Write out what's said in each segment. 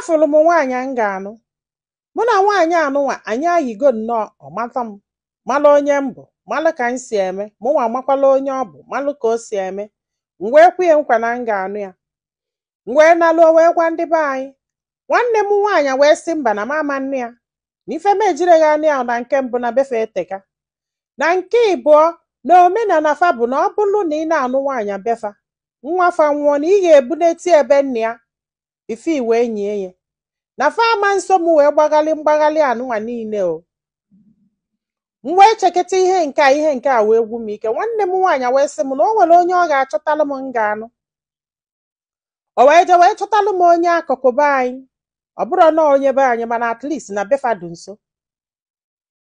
Afụlụ m nwaanyị m ga-anụ. Mụ na nwaanyị anụnwa anyị ayigo nnọọ. Ọ mata m, malụ onye m bụ, malụ ka m si eme. Mụnwa amakwala onye ọ bụ, malụ ka o si eme. M wee kwuye nkwa na m ga-anụ ya. M wee nalụọ, wee gwa ndị be anyị. Nwanne m nwaanyị wee sị mba, na m ama nne ya, na ife m ejire ya anụ ya. Na nke mbụ, na befe eteka. Na nke ịbụọ, na omenala fa bụ na ọ bụrụ na ị na-anụ nwaanyị befa, nwa fa nwụọ, na ị ga-ebuneti ebe nna ya ife i wee nyie ya. Na fa ama nso m wee gbaghalị mgbaghalị anụnwa niile o. M wee cheketa ihe nke a, ihe nke a wee gwu m ike. Nwanne m nwaanyị wee sị m na o nwere onye ọ ga-achọtalụ m m ga-anụ. O wee jee wee chọtalụ m onye akụkụ be anyị. Ọ bụrụ na onye be anyị, mana at least na befa dị nso.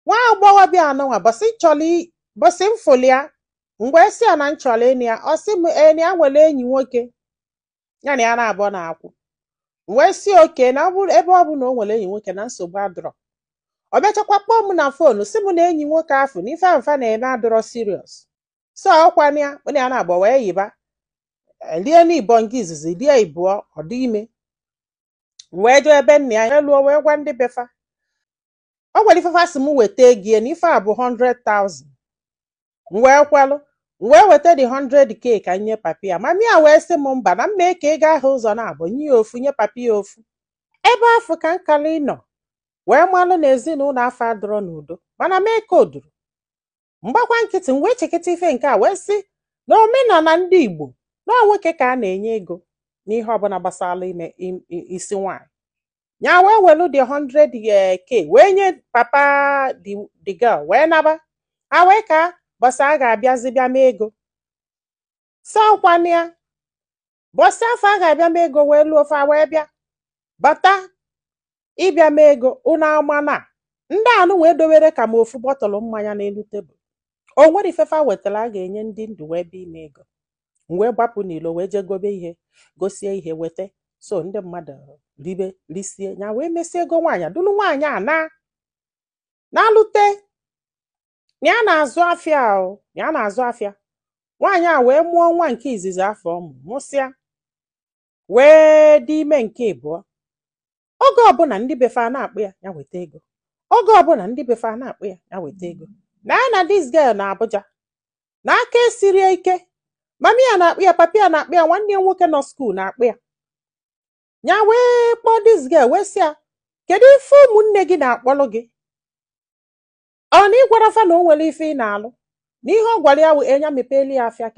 Nwa agbọghọbịa anụnwa, bọsị chọrọ, bọsị m fụlụ ya, m wee sị ya na m chọrọ ịnụ ya. Ọ sị m ee, na ya nwere enyi nwoke ya na ya na-abụọ na-akwụ. M wee sị oke, na ọ bụrụ ebe ọ bụ na o nwere enyi nwoke, na nsogbu adọrọ. Ọ bịachakwa kpọọ m na phone, sị m na enyi nwoke afụ na ife ahụ na-eme adọrọ serious. So ọkwana ya, mụ na ya na-agba wee yiba lie n'ibọ nke izizi, lie ịbụọ, ọ dị ime. M wee jee ebe nna ya lụọ, wee gwa ndị befa. O nwere ife fa sị m weta ego ya, na ife a bụ 100,000. M wee kwelụ, m wee weta the 100K ka m nye papi ya. Mami ya wee sị m mba, na mma eke ego ahụ ụzọ na-abụ, nye ya ofu, nye papi ya ofu. Ebe afọ ka nkala ịnọ wee malụ na ezinụlọ afọ adọrọ n'udo, mana mee ka oduru mgbakwa nkịtị. M wee cheketa ife nke a, wee sị na omenala ndị Igbo, na nwoke ka a na-enye ego n'ihe ọbụla gbasara ime isi nwaanyị. Ya wee welu the 100K wee nye papa the girl, wee naba ha, wee ka bọsị a ga-abịazi bịa mee ego. Si ọkwana ya, bọsị afọ a ga-abịa mee ego wee lụọ ofe, wee bịa bata ịbịa mee ego. Unu ama na ndị anụ wee dowere ka ma ofu bottle mmanya n'elu tebụl. O nwere ifefa wetara a ga-enye ndị ndụ wee bịa ime ego. M wee gbapụ n'ilo, wee jee gobe ihe, gosie ihe, weta so ndị mmadụ ribe risie. Ya wee mesie ego nwaanyị dulu nwaanyị a na na-alute na ya na-azụ afịa o, na ya na-azụ afịa. Nwaanyị a wee mụọ nwa nke izizi. Afọ ọ mụ mụsịa, wee dị ime nke ịbụọ. Oge ọbụla ndị befe a na-akpụ ya, ya weta ego. Oge ọbụla ndị befe a na-akpụ ya, ya weta ego. Na ya na this girl na Abuja na aka esirie ike. Mami ya na-akpụ ya, papi ya na-akpụ ya, nwanne ya nwoke nọ school na-akpụ ya. Ya wee kpọọ this girl, wee sị ya, kedu ife ụmụnne gị na-akpọlụ gị? Ọ na ị gwara fa na o nwere ife ị na-alụ? Na ihe ọ gwara ya wụ enya mepeli ya afịa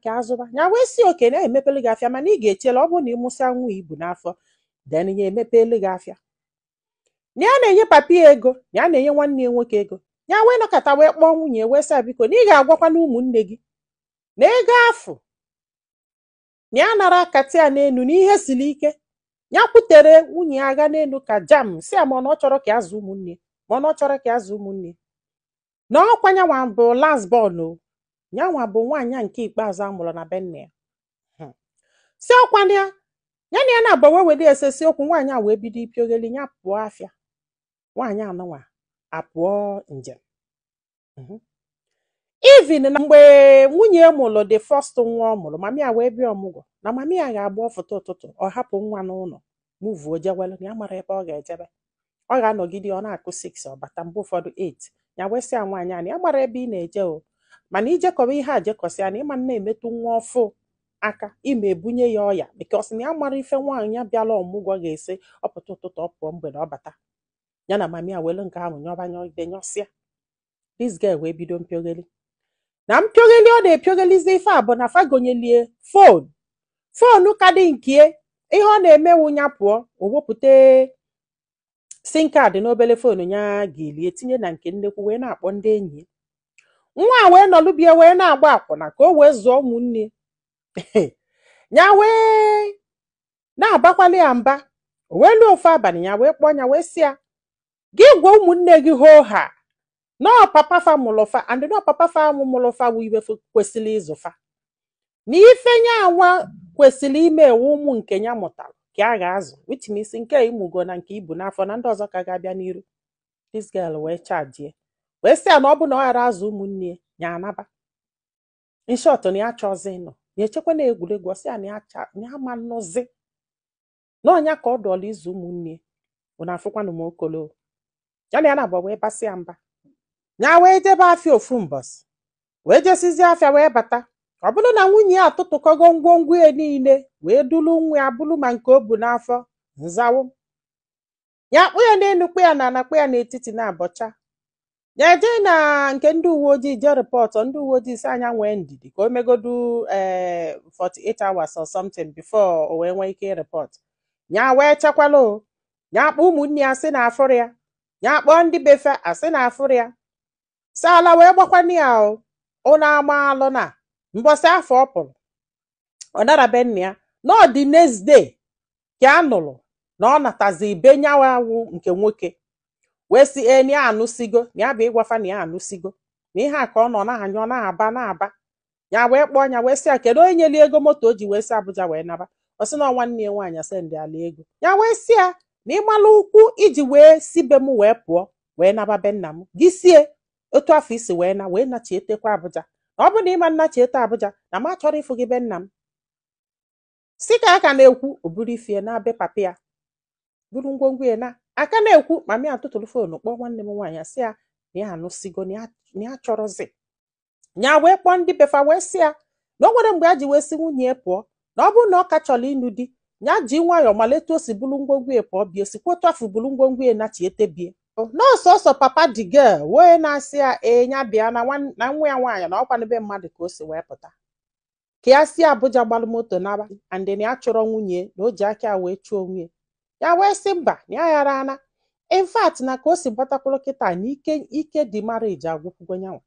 ka azụba. Ya wee si oke na emepeli gị afịa, mana ị ga-echela ọ bụrụ na ị mụsịa nwa ibu n'afọ, then ya emepeli gị afịa. Na ya na-enye papi ya ego, na ya na-enye nwanne ya nwoke ego. Ya wee nọkọta, wee kpọọ nwunye, wee sị ya biko, na ị ga-agwakwa na ụmụnne gị na ego afụ na ya nara akatị ya n'elu, na ihe siri ike. Ya kwutere nwunye ya aga n'elu ka jam si ya, ma ọ na ọ chọrọ ka azụ ụmụnne, ma ọ na ọ chọrọ ka azụ ụmụnne. Na ọkwa nyanwa bụ last born o, nyanwa bụ nwaanyị nke ikpeazụ a mụrụ na be nna ya. Si ọkwa ya, ya na ya na-agba wee were esesi okwu. Nwaanyị a wee bido ipiogheli ya pụọ afịa. Nwaanyị anụnwa apụọ njem. Even na mgbe nwunye ya mụrụ the first nwa ọ mụrụ, mami ya wee bịa ọmụgwọ, na mami ya ga-agba ọfụta ụtụtụ, ọ hapụ nwa n'ụlọ muvuo jewelu, na ya mara ebe ọ ga-ejebe. Ọ ga-anọgide, ọ na-akụ 6, ọ bata, mgbe ụfọdụ 8. Ya wee sị ya, nwaanyị a, na ya mara ebe ị na-eje o, mana ijekọba ihe a jekọsịa, na ịma na-emetụ nwa ọfụ aka, ime ebunye ya ọya, because na ya mara ife nwaanyị ya bịala ọmụgwọ ga-ese ọpụta ụtụtụ, ọ pụọ mgbede, ọ bata. Ya na mami ya welu nke ahụ nyọba nyọgide nyọsịa. This girl wee bido mpiogheli na mpiogheli. Ọ na-epioghelizi ife a bụ na fagonyelie phone, phone ka dị nkie. Ihe ọ na-emewu, ya pụọ, o wepụta SIM card n'obele phone ya ga-elie tinye na nke nnekwu, wee na-akpọ ndị enyi ya. Nwa a wee nọlụbie, wee na-agba akwụna ka o wee zụọ ụmụnne ya, wee na-abakwali ya mba. O wee luo ofe abalị, ya wee kpọọ ya, wee sị ya, gị gwa ụmụnne gị hoo ha nọọ papa fa mụrụ fa, and nọọ papa fa amụ mụrụ fa wụ ibe kwesịrị ịzụ fa, na ife nya anwa kwesịrị ime ewu ụmụ nke ya mụtara ka a ga-azụ, which means nke ịmụgo na nke ibu n'afọ na ndị ọzọ ka ga-abịa n'iru. This girl wee chajie, wee sị ya na ọ bụ na ọ ghara azụ ụmụnne ya, anaba. In short, na ya chọzi ịnọ ya, echekwa na egwuregwu. Ọ sị ya na ya ama nnụzi. Na ọnya ka ọ dụọla izu ụmụnne ụna afụkwanụ m okolo ya na ya na-abụ wee basịa mba. Ya wee jebe afịa ofu mbọsị, wee jesizie afịa wee bata, ọ bụrụ na nwunye ya atụtụkọgo ngwongwo ya niile, wee dulu nwa ya bụrụ ma nke o bu n'afọ nzawo ya, kpụ ya n'elu, kpụ ya n'ala, kpụ ya n'etiti na abọcha. Ya eje na nke ndị uwe ojii jee report. Ndị uwe ojii si anya nwee ndidi ka o megodu 48 hours or something before o wee nwee ike report. Ya wee chekwala o, ya kpọọ ụmụnne ya, sị na afụrụ ya. Ya kpọọ ndị befe, asị na afụrụ ya. Si ala wee gbakwana ya o. Ụnụ amaalụ na mbọsị afọ ọ pụrụ, ọ nara be nna ya, na ọ dị next day ka a nụrụ na ọ natazi be nyawawu nke nwoke, wee sị e na ya anụsigo, na ya bụ ịgwafa na ya anụsigo, na ihe a ka ọ nọ na-anyọ na-aba na-aba. Ya wee kpọọ ya, wee sị ya kedu onye nyeli ego moto o ji wee si Abuja wee naba. Ọ sị na nwanne ya nwaanyị send ala ego. Ya wee sị ya na ịmalụ ụkwụ iji wee si be m wee pụọ wee naba be nna m gị, sie otu afọ isi wee na wee nachietekwa Abuja, na ọ bụ na ịma nnachiete Abuja, na m achọrọ ịfụ gị be nna m. Si ka aka na-ekwu, o buru ifie na be papa ya, buru ngwongwo ya na aka na-ekwu. Mami atụtụrụ phone kpọọ nwanne m nwaanyị, sị ya na ya anụsigo, na ya chọrọzi. Ya wee kpọọ ndị befa, wee sị ya na o nwere mgbe ya ji wee sị nwunye ya pụọ, na ọ bụrụ na ọ ka chọrọ ịnụ di, ya ji nwayọọ malite o si buru ngwongwo ya pụọ bie, sikwa otu afọ buru ngwongwo ya nachiete bie. N'ọsọsọ papa the girl wee na-asị ya ee, ya bịa na nwa ya nwaanyị na ọkwa n'ebe mmadụ ka o si wee pụta, ka ya si Abuja gbalụ moto naba, and na ya chọrọ nwunye, na o ji aka ya wee chụọ onwe ya. Wee sị mba, na ya ghara ana. In fact, na ka o si gbatakwuru kịta, na ike ike dị marriage agwụkwugo nyanwa,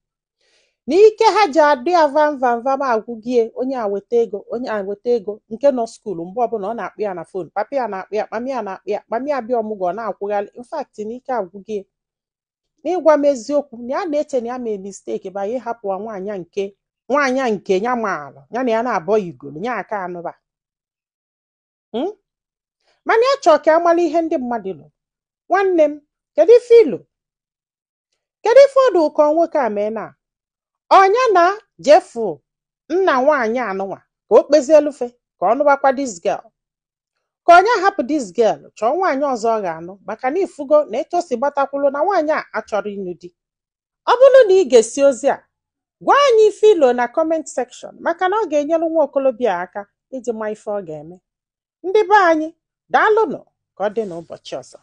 na ike ha ji adị ya vam vam vam agwụgie. Onye a weta ego, onye a weta ego, nke nọ school, mgbe ọbụla ọ na-akpụ ya na phone, papa ya na-akpụ ya, mami ya na-akpụ ya, mami ya bịa ọmụgwọ, ọ na-akwụgharị. In fact, na ike agwụgie. N'ịgwa m eziokwu, na ya na-eche na ya mee mistake ba ya ịhapụ nwaanyị nke nwaanyị nke ya maara ya na ya na-abọ igolo ya aka anụba. Mana ya chọọ ka amala ihe ndị mmadụ lụ. Nwanne m, kedu ife ilu? Kedu ife ọdụ ụkọ nwoke a mee na ọnya na jefu nna nwaanyị anụnwa ka o kpezielufe ka ọ nụbakwa this girl, ka onye hapụ this girl chọọ nwaanyị ọzọ ọ ga-anụ, maka na ifugo na etu o si gbatakwulu na nwaanyị a achọrọ ịnụ di? Ọ bụrụ na ị ga-esi ozi a, gwa anyị ife ilo na comment section, maka na ọ ga-enyere nwa okolobịa aka iji ma ife ọ ga-eme. Ndị be anyị, daalụnụ. Ka ọ dị n'ụbọchị ọzọ.